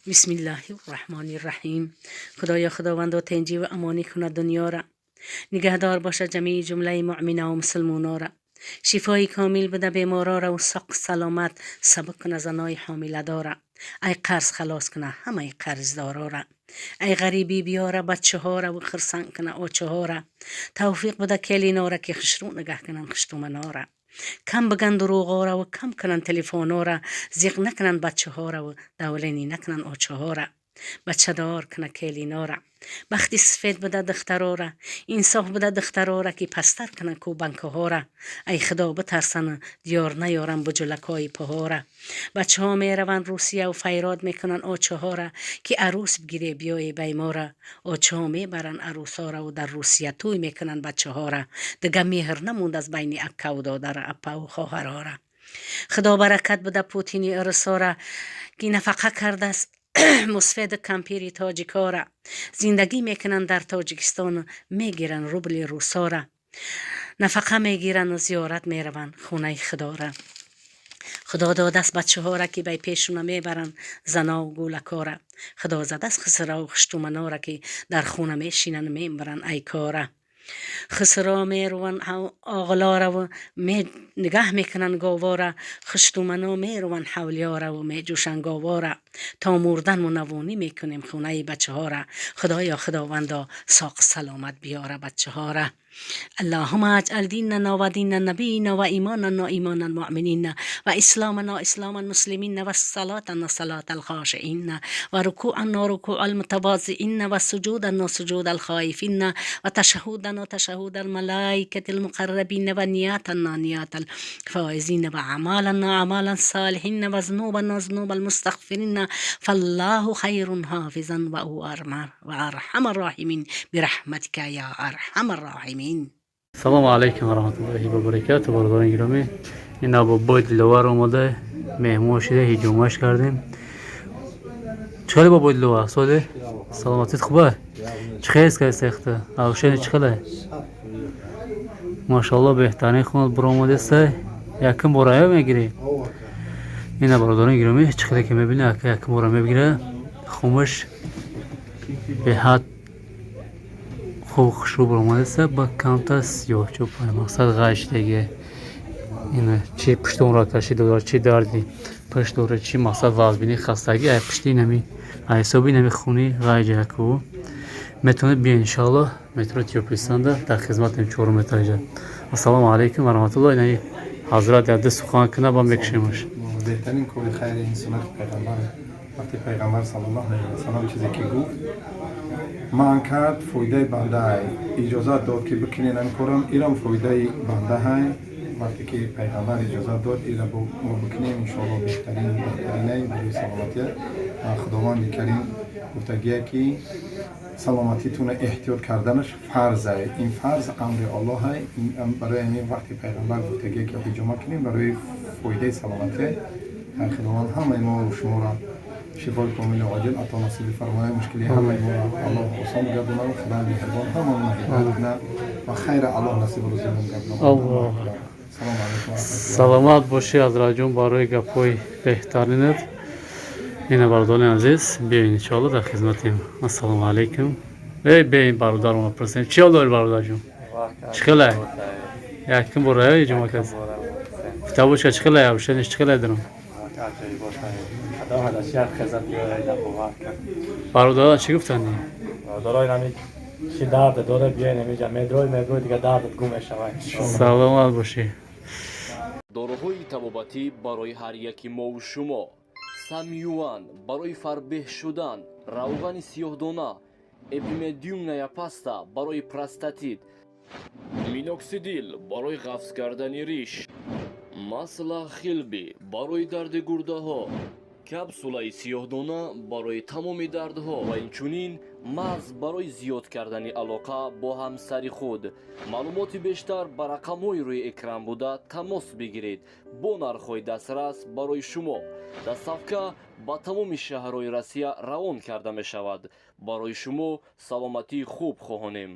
Бисмиллаҳи рраҳмони рраҳим. Худоё, Худовандо, тинҷӣ ва амонӣ кунад дунёра, нигаҳдор бошад ҷамеи ҷумлаи муъмина ва мусулмонора, шифои комил буда беморора ва соқ саломат сабук куна занои ҳомиладора, ай қарз халос куна ҳамаи қарздорора, ай ғарибӣ биёра бачаҳора ва хурсанд куна очаҳора, тавфиқ буда келинора, ки хушрӯ нигаҳ кунанд хуштуманора, кам биган дурӯғора ва кам кунанд телефонора, зиқ накунанд бачаҳора ва давленӣ накунанд очаҳора, бачадор куна келинора, бахти сафед буда духтарора, инсоф буда духтарора, ки пасттар кунанд кӯбанкаҳора, ай Худо битарсану диёр наёранд буҷулакҳои паҳора. Бачаҳо мераванд Русия ва файрод мекунанд очаҳора, ки арӯс бигире, биёе баймора. Очаҳо мебаранд арӯсҳоро ва дар Русия тӯй мекунанд бачаҳора. Дига меҳр намонд аз байни аккаву додара, аппаву хоҳарора. Худо баракат буда Путини урусора, ки нафақа кардааст мусфеду кампири тоҷикора. Зиндагӣ мекунанд дар Тоҷикистону мегиранд рубли русора, нафақа мегирану зиёрат мераванд хонаи Худора. Худо додааст бачаҳора, ки бай пешуна мебаранд занаву гӯлакора. Худо задааст хисраву хуштуманора, ки дар хона мешинанд, мебаранд ай кора. Хисро меруванд оғлораву нигаҳ мекунанд говора, хуштумано меруванд ҳавлиёраву меҷӯшанд говора. То мурдан мунаввонӣ мекунем хонаи бачаҳора. Худоё, Худовандо, соқ саломат биёра бачаҳора. اللهم اجعل ديننا ودين نبينا وإيماننا إيمان المؤمنين وإسلامنا إسلام المسلمين وصلاتنا صلاة الخاشعين وركوعنا ركوع المتواضعين وسجودنا سجود الخائفين وتشهدنا تشهد الملائكة المقربين ونياتنا نيات الفائزين وأعمالنا أعمال الصالحين وذنوبنا ذنوب المستغفرين، فالله خير حافظا وهو وأرحم الراحمين، برحمتك يا أرحم الراحمين. Салому алайкум ва раҳматуллоҳи ва баракату. Бародарони гиромӣ, ин бобои Диловар омода, меҳмон шида, ҳиҷомаш кардем. Чӣ хеле, бобои Диловар, соде саломатит хуба? Чӣ хел кайсехта авшени, чӣ хеле? Машалло, беҳтарин хунат буромадеста. Якум бора ё мегирӣ? Ина, бародарони гиромӣ, чӣ хеле ки мебини, ака якум бора мегира. Хумаш беҳад хуб, хушрӯ баромадааст, ба камтар сиёҳчӯб, мақсад ғайштеге. Ина чи пуштонро кашида дорад, чи дарди пушт дорад, чи мақсад вазбини, хастагӣ ай пушти нами, ай ҳисоби нами хуни ғайҷаку. Метавонед биёед, иншоалло, метро Тёплый Станда дар хизматем, чорум этажа. Ассалому алайкум ва раҳматулло. Инаи ҳазрат якду сухан куна, ба мекушемаш. Беҳтарин кори хайри ин суннати пайғамбар. Вақти пайғамбар саллаллоҳу алайҳи васалам чизе ки гуфт, манъ кард, фоидаи бандаай. Иҷозат дод, ки бикунен ин корам, ирам фоидаи бандаҳай. Вақте ки пайғамбар иҷозат дод, ира мо бикунем, иншоалло, беҳтарин, беҳтаринай барои саломатия. Худованди Карим гуфтагия, ки саломатитона эҳтиёт карданаш фарзай. Ин фарз амри Аллоҳай. Барои ҳамин вақти пайғамбар гуфтагия, ки ҳиҷома кунем, барои фоидаи саломатия. Худованд ҳамаи мо шуморо шифои комили оҷил ато насиби фармояд, мушкили ҳамаи моро Аллоҳ осон гардонад, Худои меҳрибон ҳамаро ҳидоят кунад ва хайра Аллоҳ насибу рӯзимон гардонад. Аллоҳ. Салому алайкум ва раҳматуллоҳ. Саломат бошӣ, ҳазратҷон, барои гапҳои беҳтаринат. Ина, бародарони азиз, биёин, иншоалло, дар хизматем. Ассалому алайкум. Эй, беин, бародарона пурсем, чӣ ҳол дори, бародарҷон? Чӣ хелай? Якум бора ё ҷума кас китобочка, чӣ хелай? Абшениш чӣ хелай дорам? Худо ҳадашият хезад биёяд, бовар кард. Бародарон чӣ гуфтанд? Бародарои нами чи дард дора, биёен, амиҷа медрой, медрой, дига дардат гум мешавад. Саломат бошӣ. Доруҳои табобатӣ барои ҳар яки мову шумо: Самюан барои фарбеҳ шудан, равғани сиёҳдона, эпимедиумная паста барои простатит, миноксидил барои ғафз кардани риш, масла хилби барои дарди гурдаҳо, капсулаи сиёҳдона барои тамоми дардҳо ва инчунин мағз барои зиёд кардани алоқа бо ҳамсари худ. Маълумоти бештар ба рақамҳои рӯи экран буда тамос бигиред. Бо нархҳои дастрас барои шумо доставка ба тамоми шаҳрҳои Россия равон карда мешавад. Барои шумо саломатии хуб хоҳонем.